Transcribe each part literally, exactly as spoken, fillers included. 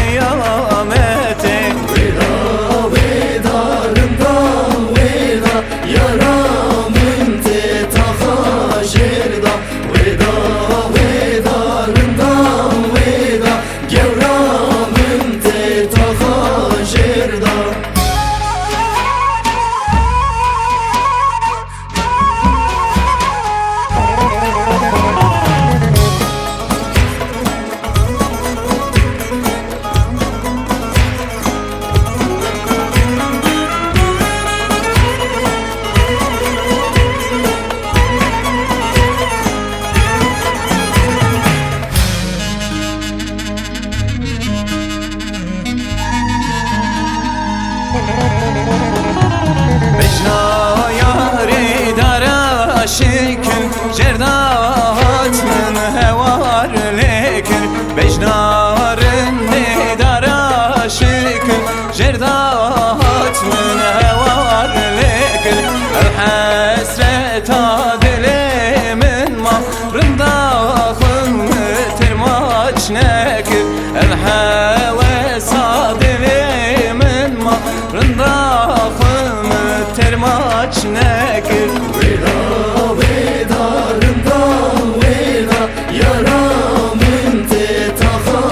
Qiyamete. Wêda, wêda, rinda wêda, yara min tê taxa jêr da. Wêda, wêda, rinda wêda, gewra min tê taxa jêr da. Bejna yarê dara şikin, jêr da hat min hewar lêkin. Bejna rindê dara şikin, jêr da hat min hewar lêkin. Ew hesreta dilê min ma, rinda xwe min têr maç nekir. Ev hewesa dilê min ma, rinda xwe min têr maç nekir. Wêda, wêda, rinda wêda, yara min tê taxa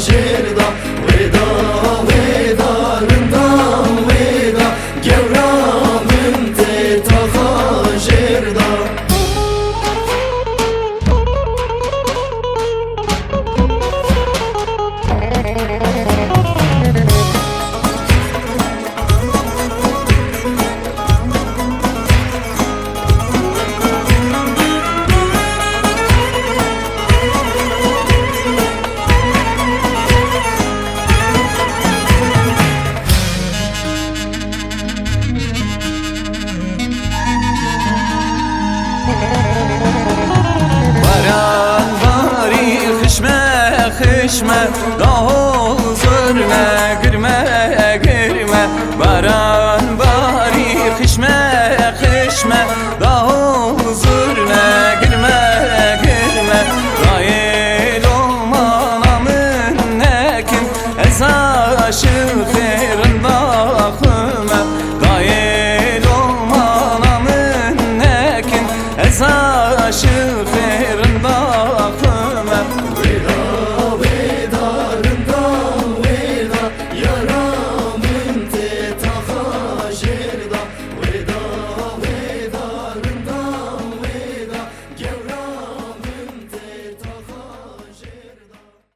jêr da. Wêda, wêda, rinda wêda, gewra min tê taxa jêr da. Baran barî xişme, xişme, da hozir ne girme, girme. Baran barî xişme, xişme, da hozir ne girme, girme. Rayê lomana min nekin, ez aşiqê